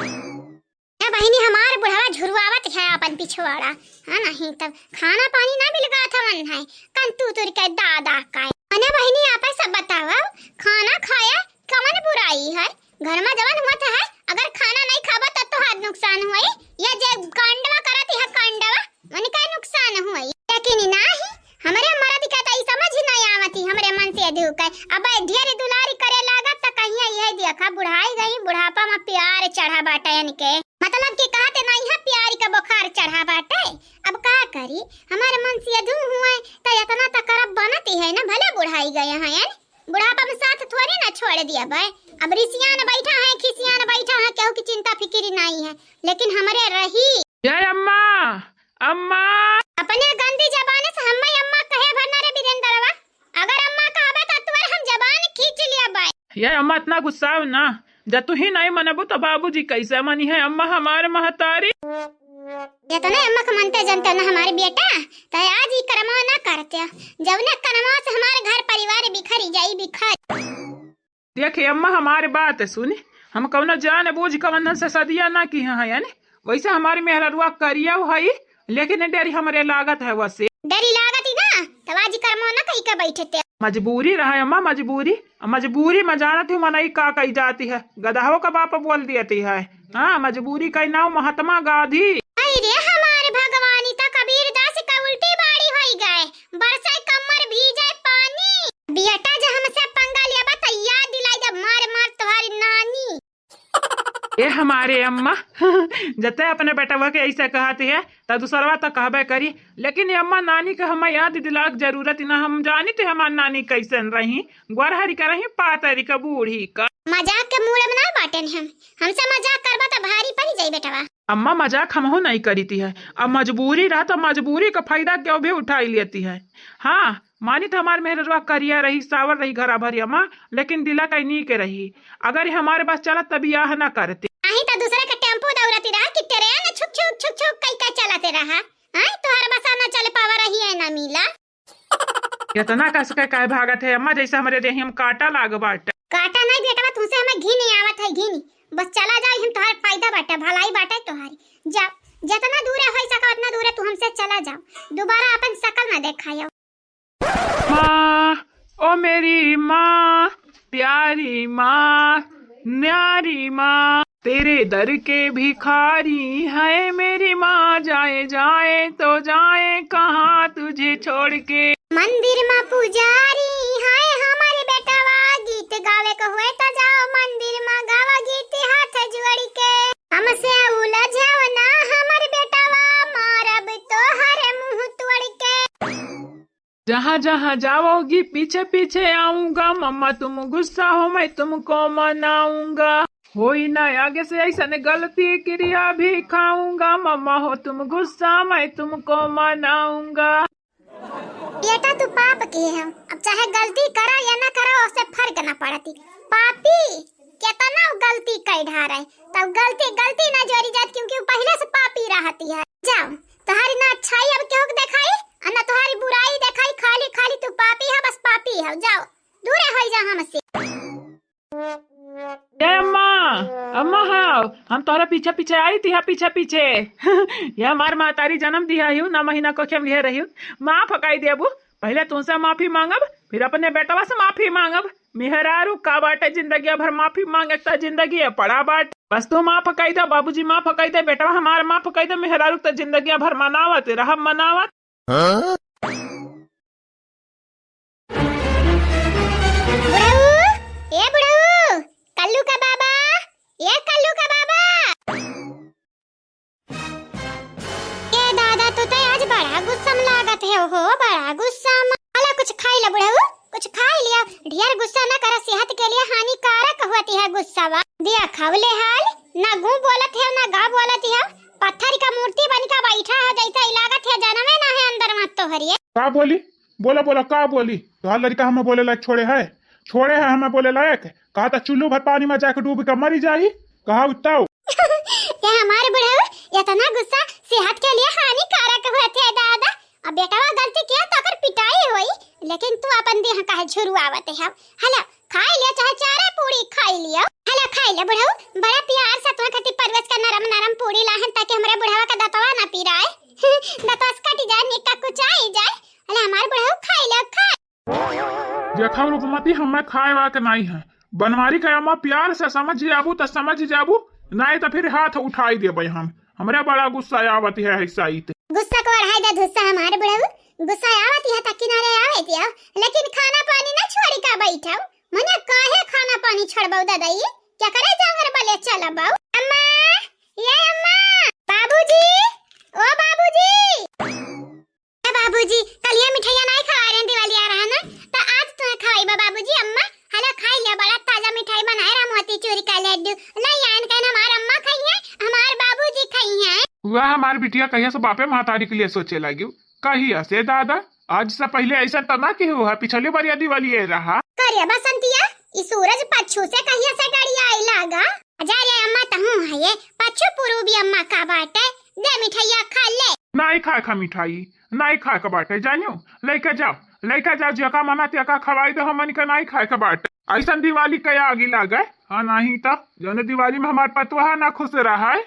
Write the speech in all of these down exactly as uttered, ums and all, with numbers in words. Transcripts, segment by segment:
ए बहिनी, हमार बुढ़वा झुरवावत है अपन पिछवाड़ा। हाँ, नहीं तब खाना पानी ना मिल गया था मन है। कन तू तुर के दादा का। अने बहिनी, आप सब बतावा, खाना खाया कवन बुराई है? घर में जवन हुआ था है, अगर खाना नहीं खाबा तब तोहार नुकसान हुई। ये जे कांडवा करत है कांडवा, उनका नुकसान हुई। लेकिन नाही, हमरे मर्द के त ई समझ ही नहीं आवत ही, हमरे मन से अधिक है। अब ढेर दुलारी करे लागत त कहिया यह देखा बुढ़ाई गई, बुढ़ापा में प्यार चढ़ा बाटे इनके। मतलब कि कहते नहीं है प्यार का बुखार चढ़ा बाटे। अब का करी, हमारे मन से अधिक हुए त इतना त करब बनत ही है ना, भले बुढ़ाई गए हैं। बुढ़ापा में साथ थोड़ी ना छोड़ दिया भाई। अब रिसियान बैठा है, खिसियान बैठा है, केहू की चिंता फिकिर नहीं है, लेकिन हमरे रही। जय अम्मा, अम्मा। अपने गंदी जबान से हम्मे अम्मा कहे भर ना रे वीरेंद्रवा। अगर अम्मा कहबे तो तुअर हम जबान खींच लिया भाई। ये अम्मा इतना गुस्साओ ना, जब तू ही नहीं मनबू तो बाबूजी कैसे मनी है अम्मा हमारे महतारी? जितने अम्मा के मनते जनते ना हमारे बेटा, तो आज ही कर्मा ना करते। जवने कर्मा से हमारे घर परिवार बिखरी जाई, बिखर। देखी अम्मा, हमारी बात सुनी, हम कौनो जान बूझ कवन से सदिया ना की हैं, यानी वैसे हमारी मेहररुआ करिया हई, लेकिन डेरी हमरे लागत है वसे। डेरी लागत ही ना, तब आज कर्मो ना कही के बैठते। मजबूरी रहा अम्मा, मजबूरी। अब मजबूरी में जानत हूँ मनई का कही जाती है, गदहो का बाप बोल देती है। हाँ, मजबूरी का नाम महात्मा गांधी। अरे हमारे भगवानी, तो कबीर दास का उल्टी बाड़ी होई गए, बरसे कमर भीजे पानी। बेटा जो हमसे पंगा लिया बा, तो याद दिलाई जब मार मार तुम्हारी नानी। ए हमारे अम्मा, जते अपने बेटवा के ऐसे कहती है, त दूसरवा त कहबे करी। लेकिन ये अम्मा, नानी के हमें याद दिलाक जरूरत ही ना, हम जानी थे हमार नानी कैसन रही, गोरहरी का रही, पातरी का, बूढ़ी का। मजाक के मूड में ना बाटेन हम, हमसे मजाक करबा त भारी पड़ी जाई बेटवा। अम्मा, मजाक हमहू नहीं करीती है, अब मजबूरी रहा तो मजबूरी का फायदा क्यों भी उठाई लेती है। हाँ, मानी तो हमार मेहररुआ करिया रही, सावर रही घरा भरी अम्मा, लेकिन दिला कहीं नी के रही। अगर ये हमारे बस चलत त बियाह ना करते। नहीं तो दूसरे के टेम्पो दौड़ती रहा कि ट्रेन छुक छुक छुक छुक कई का चलते रहा। हाँ, तोहर बसा ना चल पावा रही है ना मिला। इतना कस के काहे भागत है अम्मा, जैसे हमरे देही में कांटा लाग बाटे। कांटा नहीं बेटवा, तुमसे हमें घिन आवत है, घिन। बस चला जाओ, हम तोहार फायदा बाटे, भलाई बाटे तोहारी। जाओ, जितना दूर है हो सका उतना दूर है, तू हमसे चला जाओ, दोबारा अपन शकल ना देखायो। माँ, ओ मेरी माँ, प्यारी माँ, न्यारी माँ, तेरे दर के भिखारी है मेरी माँ, जाए जाए तो जाए कहाँ तुझे छोड़ के। मंदिर मा पुजारी है हमारे बेटवा, गीत गावे को हुए तो जाओ मंदिर मा गावा गीत हाथ जोड़ के। हमसे उलझाओ ना हमारे बेटवा, मारब तोहर मुंह तोड़ के। जहाँ जहाँ जाओगी पीछे पीछे आऊंगा, मम्मा तुम गुस्सा हो मैं तुमको मनाऊंगा। होई ना आगे से ऐसन गलती, किरिया भी खाऊंगा, मम्मा हो तुम गुस्सा मैं तुमको मनाऊंगा। बेटा तू पाप के है, अब चाहे गलती करा या ना करा उससे फर्क ना पड़ती। पापी केतना गलती कई ढारे, तब गलती गलती ना जोरी जात, क्योंकि वो पहले से पापी रहती है। जाओ, तुम्हारी ना अच्छाई अब केहू के देखाई, और ना तुम्हारी बुराई देखाई, खाली खाली तू पापी है, बस पापी है। जाओ, दूर हो जा हमसे। ए अम्मा, अम्मा हाव, हम तोहरा पीछे पीछे आई थी, हाँ, पीछे पीछे। ये हमार महतारी जन्म दिया ही, नौ महीना कोखे में लिहे रही। माफ कई देबू, पहले तुमसे माफी मांगब, फिर अपने बेटवा से माफी मांगब। मेहरारू का बाटे जिंदगी भर माफी मांगे, त जिंदगी है पड़ा बाट। बस तू माफ कई दे, बाबूजी माफ कई दे, बेटवा हमार माफ कई दे, मेहरारू त जिंदगी भर मनावत रहब, मनावत। हाँ? बुढ़ऊ, ए बुढ़ऊ, कल्लू का बाबा, ए कल्लू का बाबा। ए दादा, तू तो आज बड़ा गुस्सा में लागत है हो, बड़ा गुस्सा में। अला कुछ खाई ला बुढ़ऊ, कुछ खाई लिया। ढेर गुस्सा ना करा, सेहत के लिए हानिकारक होती है गुस्सा वा। दिया खावले हाल, ना गू बोलत है, ना गा बोलत है। पत्थर का मूर्ति बन के बैठा है, जैसे लागत है जनमे ना है अंदर मत तोहरिए। का बोली? बोला, बोला, का बोली? तोहार लड़का हमें बोले लायक छोड़े है? छोड़े है हमें बोले लायक? कहा था चुल्लू भर पानी में जाके डूब के मरी जाई। कहा उताऊ। ये हमारे बुढ़ऊ, इतना गुस्सा सेहत के लिए हानिकारक होते है दादा। अब बेटवा गलती किया तो अगर पिटाई होई, लेकिन तू अपन देह काहे झुरुआवत है? हला, खाई लिया, चाहे चारा पूरी खाई लिया। हला, खाई ले बुढ़ऊ, बड़ा प्यार से तुम्हें खातिर परवर कि हमरे बुढ़वा का दतवा ना पिराए। दतवा से कटि जाए, निक्का कुचाई जाए। अले हमार बुढ़ऊ खाई ले, खा। देखा रूपमती, हमें खाए वा के नाई है। बनवारी के अम्मा प्यार से समझ जाबू त समझ जाबू, नाई त फिर हाथ उठाई देबे हम। हमरे बड़ा गुस्सा आवत है ऐसा ही ते। गुस्सा को अढ़ाई दे धुस्सा हमार बुढ़ऊ। गुस्सा आवत है त किनारे आवे दियो, लेकिन खाना पानी ना छोड़ी का बैठो। मने काहे खाना पानी छोड़बो दादा, ये क्या करे जांगर बले चलबो? अम्मा, ये अम्मा, बाबूजी, ओ बाबूजी। ए बाबूजी, कलिया मिठाइया नाई खवाए रहे दिवाली आ रहा ना, त आज तुम्हें खवाई बा बाबूजी। अम्मा, हला खाई लिया, बड़ा ताजा मिठाई बनाए रहा, मोती चूर का लड्डू। ले आइन कहन हमार अम्मा खाई है, हमार बाबूजी खाई है। वाह, हमार बिटिया कहिया से बापे महतारी के लिए सोचे लागी। कहिया से दादा, आज से पहिले ऐसा त ना केहू है, पिछली बार यदि वाली ये रहा। करे बसंतिया, ई सूरज पच्छू से कहिया से गड़ियाई लागा? जा रे अम्मा, तहूँ है ये पच्छू पूर्वी अम्मा का बाटे, दे मिठाइया खा ले। नाई खाए खा मिठाई, नाई खाए का बाटे, जानियो, लइका जाओ, लइका जाओ, जेका मना तेका खवाई दो, हमन के नाई खाए का बाटे। ऐसन दिवाली के आगी लागे, हाँ, नहीं त जौने दिवाली में हमार पतोहा ना खुश रहा है।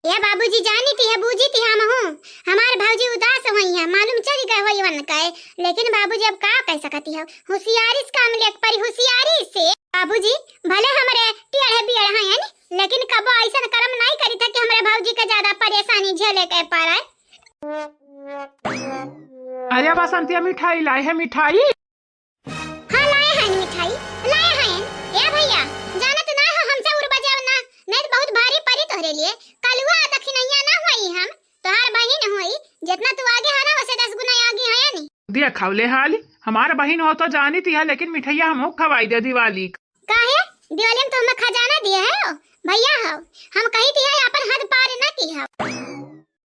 ए बाबूजी, जानी ती है, बूझी ती हम हूँ। हमार भौजी उदास होई है, मालूम चल गए होई वन के। लेकिन बाबूजी, अब का कह सकती हो, होशियारी से काम लेक परी, होशियारी से। बाबूजी, भले हमरे टेढ़े बियढ़ हैं, लेकिन कबो ऐसन कर्म नहीं करी था कि हमरे भौजी के ज्यादा परेशानी झेले के पड़े। अरे बसंतिया, मिठाई लाए है, मिठाई। हाँ, लाए हैं मिठाई, लाए हैं। ए भैया, जानत ना हो हमसे उड़ बजाव ना, नहीं तो बहुत भारी परी तोहरे लिए। कलुआ दखिनैया ना होई हम, तोहार बहिन होई, जितना तू आगे है ना, वैसे दस गुना आगे है या नहीं? दिया खावले हाल, हमार बहिन हो तो जानी ती है, लेकिन मिठाइया हमहू खवाई दे दिवाली। काहे? दिवाली में तो हमें खजाना दिया है हो, भैया हो, हम कही ती है अपन हद पार ना की हो।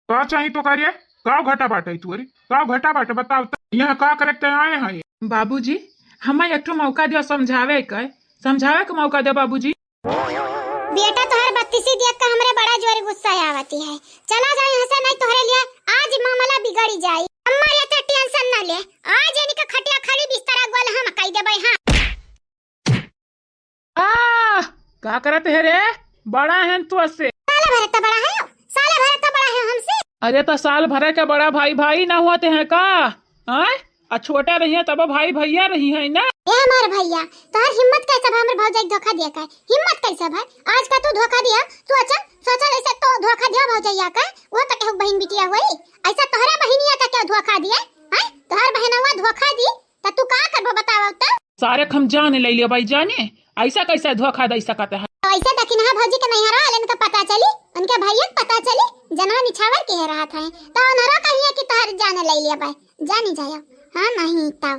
का चाही तो करिए? का घटा बाटे तू? अरे, का घटा बाटे, बताओ त। यहाँ का करे के आए हैं? बाबूजी, हमें एक ठो मौका दियो समझावे के, समझावे के मौका दियो बाबूजी। बेटा, तोहर बत्तीसी देख के हमरे बड़ा जोर गुस्सा आवती है। चला जाए यहाँ से, नहीं तोहरे लिए आज मामला बिगड़ी जाई। अम्मा रे, तो टेंशन ना ले, आज इनके खटिया खड़ी बिस्तरा गोल हम कई देबे। हाँ। आह, का करत है रे? बड़ा है तू से। साला भरत बड़ा है, साला भरत बड़ा है हमसे। अरे तो साल भरे के बड़ा भाई भाई ना होते हैं का? हैं? आ छोटा रही है तब भाई भैया रही है ना। ए हमार भैया, तोहर हिम्मत कैसे भा हमर भौजाई के धोखा दिया का? हिम्मत कैसे भा? आज का तू धोखा दिया, तू अच्छा सोचा ऐसे तो धोखा दिया भौजैया का, वो तो केहू बहिन बिटिया होई, ऐसा तोहरा बहिनिया का क्या धोखा दिया? हैं? तोहर बहनवा धोखा दी, त तू का करबो बतावा त? सारे हम जान ले लियो भाई जाने, ऐसा कैसे धोखा दे सकत है? ऐसे दखिनहा भौजी के नैहरा वाले का पता चली, उनके भैया के पता चली, जनवा निछावर के रहत है, तो उनरो कहिए कि तोहर जान ले लिया भाई, जानी जायो। हाँ नहीं तब।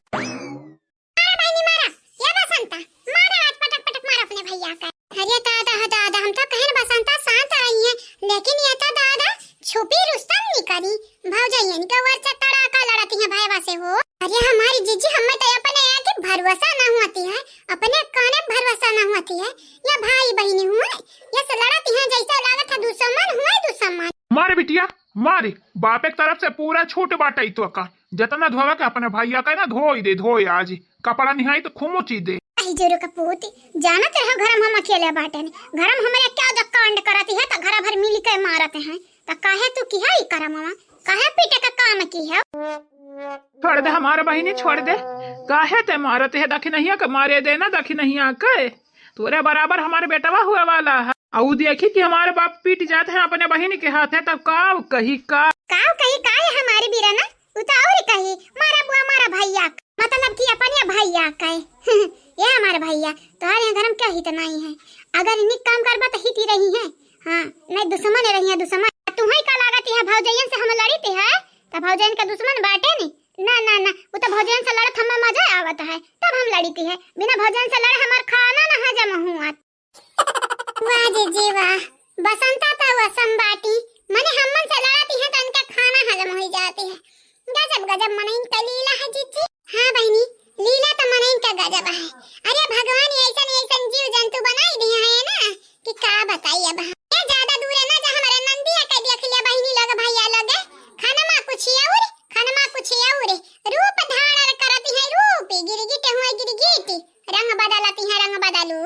मारा बहिनी मारा, ये बसंता, मारा आज पटक पटक मारा अपने भैया का। अरे दादा हो दादा, हम तो कहन बसंता शांत रही है, लेकिन ये तो दादा छुपी रुस्तम निकली। भौजैयन के वर से तड़ाका लड़ती है भैया से हो। अरे हमारी जीजी, हमें तो अपने आगे भरोसा ना होती है, अपने काने भरोसा ना होती है। ये भाई बहिनी हुए, ये से लड़ती है जैसे लागत है दुश्मन हुए दुश्मन। मारे बिटिया, मारे, बाप एक तरफ से पूरा छूट बाटे तो का, जतना धोवा के अपने भैया का ना धोई दे, धोई आज, कपड़ा निहाई तो खुमुची दे। आई जोरो का पूत, जानत रहो घर में हम अकेले बाटे ने, घर में हमारे क्या जो कांड करती है तो घर भर मिल के मारत हैं, तो काहे तू की है ई करम मामा, काहे पीटे का काम की है? छोड़ दे हमारे बहिनी, छोड़ दे, काहे ते मारत है दखिनहिया के मारे दे ना दखिनहिया के। तोरे बराबर हमारे बेटवा हुए वाला है। आ ऊ देखी कि हमारे बाप पीट जात है अपने बहिन के हाथ है, तब का कही का? का कही का ये हमारे बीरा ना? ऊ तो और कही, "मारा बुआ, मारा भैया।" मतलब कि अपने भैया का है। ये हमारे भैया, तोहरे यहाँ घर में क्या हित नहीं है? अगर इन्हीं काम करबा तो हित ही रही है। हाँ, नहीं दुश्मन रही है, दुश्मन। तुम्हें का लागत है भौजैयन से हम लड़ी थे है? तो भौजैयन का दुश्मन बाटे नहीं। ना, ना, ना, वो तो भौजैयन से लड़त हमें मजा आवत है, तब हम लड़ी थे है। बिना भौजैयन से लड़े हमार खाना ना हजम हुआ। वाह जीजी वाह, बसंता त वसम बाटी, मने हमन से लड़ती है तो इनका खाना हजम हो जाती है। गजब गजब मनइन का लीला है जीजी। हाँ बहिनी, लीला तो मनइन का गजब है। अरे भगवान ऐसन ऐसन जीव जंतु बनाई दिया है ना कि का बताई अब। ये ज्यादा दूर है ना, जा हमारे नंदिया के देख लिया बहिनी लोग भैया लोग, खाना मा कुछ और, खाना मा कुछ और, रूप धारण करती है रूप, गिरगिट हुए गिरगिट। रंग बदलती है, रंग बदलू।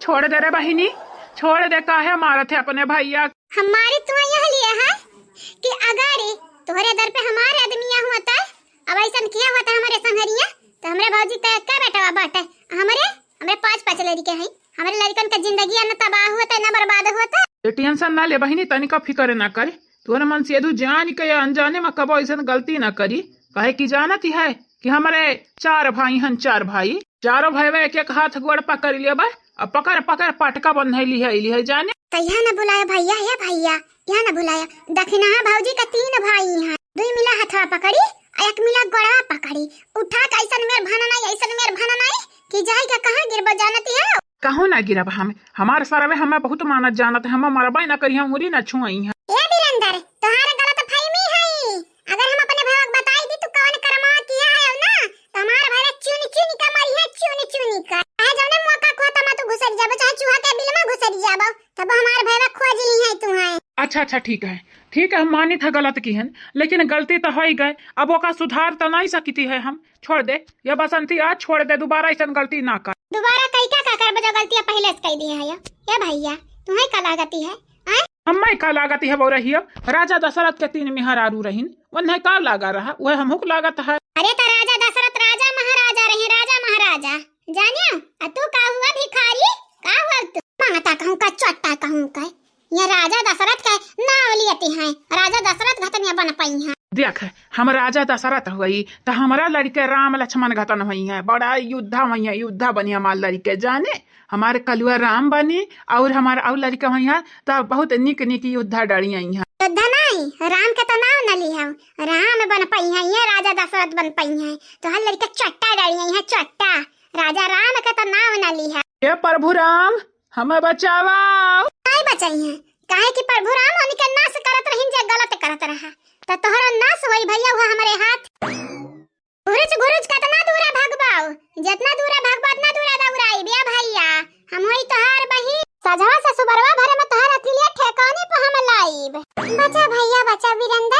छोड़ दे रे बहिनी, छोड़ दे, काहे मारत है अपने भैया? हमारे तो यह लिए है कि अगर तोहरे दर पे हमारे आदमिया हुआ त, अब ऐसन किया हुआ त हमरे संघरिया, त हमरे भौजी त का बेटवा बाटे, हमरे, हमरे पाँच पाँच लड़के हैं, हमरे लड़कन का जिंदगी न तबाह हुआ त न बर्बाद हुआ त। ए, tension ना ले बहिनी, तनिका फिकर ना करे। तोहरे मन से यदु जान के या अनजाने में कबो ऐसन गलती ना करी, काहे कि जानत ही है कि हमरे चार भाई हन, चार भाई, चारों भाई एक एक हाथ गोड़ पकड़ लिया बा, अब पकड़ पकड़ पटका बंधैली है, इली है जाने। तो यह न बुलाया भैया, हे भैया, यह न बुलाया। दखिनहा भौजी का तीन भाई हैं, दुई मिला हथवा पकड़ी, आ एक मिला गोड़वा पकड़ी। उठा के ऐसन मेर भननाई, ऐसन मेर भननाई कि जाई के कहाँ गिरबो जानती है। कहूँ ना गिरब हम, हमार सरवे हमें बहुत मानत जानत है, हमें मरबे ना करी, हम उंगली ना छुआई हैं। ए वीरेंद्र, तोहार गलत फहमी है। अगर हम अपने भैया के बताई दी तू कौन करमा किया है ना, तो हमार भैया चुन चुन के मरी है, चुन चुन के। चाहे जौने मौका खोता में तू घुसर जाबो, चाहे चूहा के बिल में घुसर जाबो, तब हमार भैया खोज ली है तू है। अच्छा, अच्छा, ठीक है, ठीक है, हम मानित है गलत की हन, लेकिन गलती तो हो ही गए, अब ओका सुधार तो नहीं सकती है हम। छोड़ दे, ये बसंती आज छोड़ दे, दोबारा ऐसन गलती ना कर। दोबारा कई का, का करबो जो गलतियाँ पहले से कई दी है ये? ये भैया, तुम्हें का लागती है? आय? हमें का लागती है वो रही अब? राजा दशरथ के तीन मेहरारू रहिन, उन्हें का लागा रहा, वह हमहू को लागत है। अरे तो राजा दशरथ राजा महाराजा रहे, राजा महाराजा, जानियो? आ तू का हुआ भिखारी? का हुआ तू? मांगता कहूँ का, चट्टा कहूँ का? ये राजा दशरथ के नाव लियती हैं, राजा दशरथ घतनिया बन पई हैं। देख, हम राजा दशरथ हुई, त हमरा लड़के राम लक्ष्मण घतन हुई हैं, बड़ा युद्धा हुई हैं, युद्धा बनी हमार लड़के, जाने, हमार कलुआ राम बनी, और हमार और लड़के हुई हैं, त बहुत निक निक युद्धा डरी आई हैं। युद्धा नहीं, राम के तो नाव न ली हम, राम बन पई हैं, ये राजा दशरथ बन पई हैं, तो हर लड़के चट्टा डरी आई हैं, चट्टा, राजा राम के तो नाव न ली है। हे प्रभु राम, हमें बचावा। नहीं बचाई है, काहे कि प्रभु राम उनके नाश करत रहिन जे गलत करत रहा, त तोहरा नाश होई भैया हुआ हमरे हाथ। घुरुच घुरुच कतना दूरा भगबाओ, जितना दूरा भगबा उतना दूरा दौड़ाई बे भैया, हम होई तोहार बहिन। सजवा से सुबरवा भरे में तोहार अकेलिया ठेकाने पे हम लाइब। बचा भैया बचा, वीरेंद्र